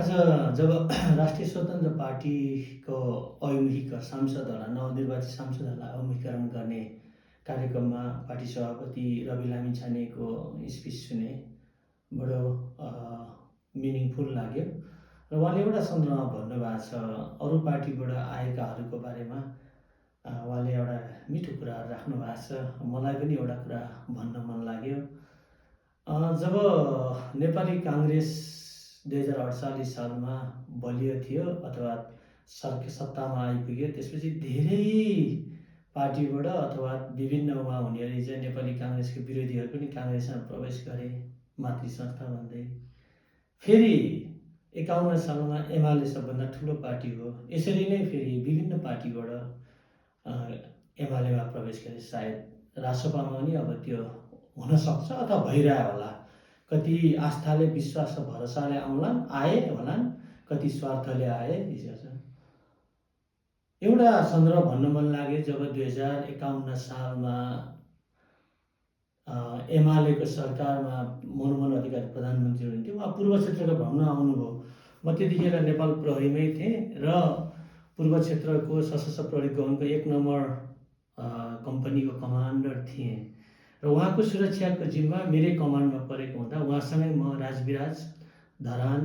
आज जब राष्ट्रिय स्वतन्त्र पार्टीको अभिमुखीकरण सांसदहरूलाई नवनिर्वाचित सांसदहरूलाई अभिमुखीकरण गर्ने कार्यक्रममा पार्टी सभापति रवि लामिछानेको स्पिच सुने बडो मिनिङफुल लाग्यो र उहाँले एउटा सन्दर्भमा भन्नुभएको छ अरू पार्टीबाट आएकाहरूको बारेमा उहाँले एउटा मिठो कुराहरू राख्नु भएको छ। मलाई पनि एउटा कुरा भन्न मन लाग्यो। जब नेपाली काङ्ग्रेस 2048 सालमा बलियो थियो अथवा सत्तामा आइपुग्यो, त्यसपछि धेरै पार्टीबाट अथवा विभिन्न उहाँ हुनेहरूले चाहिँ नेपाली काङ्ग्रेसको विरोधीहरू पनि काङ्ग्रेसमा प्रवेश गरे मातृ संस्था भन्दै। फेरि 51 सालमा एमाले सबभन्दा ठुलो पार्टी हो, यसरी नै फेरि विभिन्न पार्टीबाट एमालेमा प्रवेश गरे। सायद रासपामा पनि अब त्यो हुनसक्छ अथवा भइरह्यो होला। कति आस्थाले विश्वास र भरोसाले आए होलान्, कति स्वार्थले आए। एउटा सन्दर्भ भन्न मन लाग्यो। जब 2051 सालमा एमालेको सरकारमा मनमोहन अधिकारी प्रधानमन्त्री हुनुहुन्थ्यो। उहाँ पूर्व क्षेत्रको भ्रमण आउनुभयो। म त्यतिखेर नेपाल प्रहरीमै थिएँ र पूर्व क्षेत्रको सशस्त्र प्रहरी गौनको 1 नम्बर कम्पनीको कमान्डर थिएँ र उहाँको सुरक्षाको जिम्मा मेरै कमान्डमा परेको हुँदा उहाँसँगै म राजविराज, धरान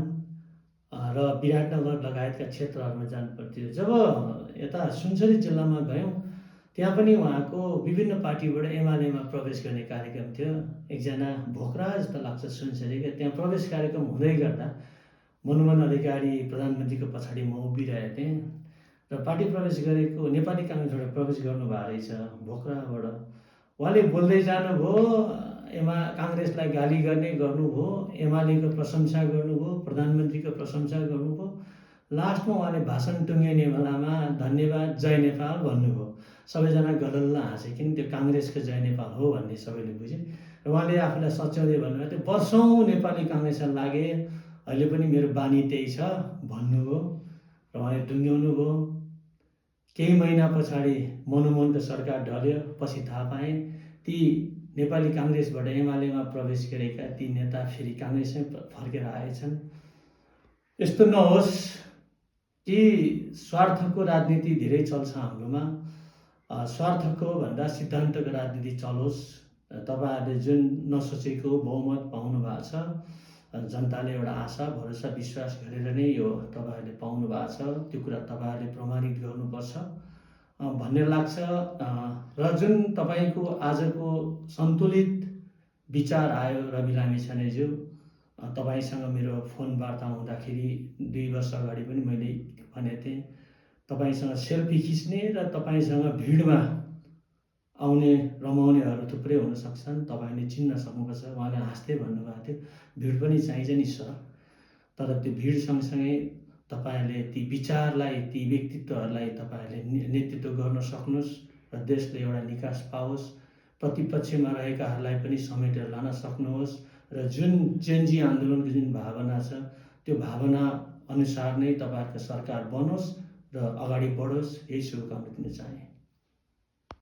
र विराटनगर लगायतका क्षेत्रहरूमा जानुपर्थ्यो। जब यता सुनसरी जिल्लामा गयौँ, त्यहाँ पनि उहाँको विभिन्न पार्टीबाट एमालेमा प्रवेश गर्ने कार्यक्रम थियो। एकजना भोक्रा जस्तो लाग्छ सुनसरीका, त्यहाँ प्रवेश कार्यक्रम हुँदै गर्दा मनमोहन अधिकारी प्रधानमन्त्रीको पछाडि म उभिरहेको थिएँ र पार्टी प्रवेश गरेको नेपाली काङ्ग्रेसबाट प्रवेश गर्नुभएको रहेछ भोक्राबाट। उहाँले बोल्दै जानुभयो, काङ्ग्रेसलाई गाली गर्नुभयो, एमालेको प्रशंसा गर्नुभयो, प्रधानमन्त्रीको प्रशंसा गर्नुभयो। लास्टमा उहाँले भाषण टुङ्ग्याउने बेलामा धन्यवाद, जय नेपाल भन्नुभयो। सबैजना गलल्ल हाँसे, किन त्यो काङ्ग्रेसको जय नेपाल हो भन्ने सबैले बुझे। र उहाँले आफूलाई सच्याउँदै भन्नुभयो, त्यो वर्षौँ नेपाली काङ्ग्रेसमा लागे, अहिले पनि मेरो बानी त्यही छ भन्नुभयो र उहाँले टुङ्ग्याउनु भयो। केही महिना पछाडि मनमोहनको सरकार ढल्यो। पछि थाहा पाएँ ती नेपाली काङ्ग्रेसबाट एमालेमा प्रवेश गरेका ती नेता फेरि काङ्ग्रेसमै फर्केर आएछन्। यस्तो नहोस् कि स्वार्थको राजनीति धेरै चल्छ हाम्रोमा। स्वार्थको भन्दा सिद्धान्तको राजनीति चलोस्। तपाईँहरूले जुन नसोचेको बहुमत पाउनु भएको छ, जनताले एउटा आशा, भरोसा, विश्वास गरेर नै यो तपाईँहरूले पाउनु भएको छ। त्यो कुरा तपाईँहरूले प्रमाणित गर्नुपर्छ भन्ने लाग्छ। र जुन तपाईँको आजको सन्तुलित विचार आयो रवि लामिछानेज्यू, तपाईँसँग मेरो फोन वार्ता हुँदाखेरि 2 वर्ष अगाडि पनि मैले भनेको थिएँ, तपाईँसँग सेल्फी खिच्ने र तपाईँसँग भिडमा आउने रमाउनेहरू थुप्रै हुन सक्छन्, तपाईँले चिन्न सक्नुपर्छ। उहाँले हाँस्दै भन्नुभएको थियो, भिड पनि चाहिन्छ नि सर, तर त्यो भिड सँगसँगै तपाईँहरूले ती विचारलाई, ती व्यक्तित्वहरूलाई तपाईँहरूले नेतृत्व गर्न सक्नुहोस् र देशले एउटा निकास पाओस्। प्रतिपक्षमा रहेकाहरूलाई पनि समेटेर लान सक्नुहोस् र जुन चेन्जी आन्दोलनको जुन भावना छ, त्यो भावना अनुसार नै तपाईँहरूको सरकार बनोस् र अगाडि बढोस्। यही शुभकामना दिन चाहे।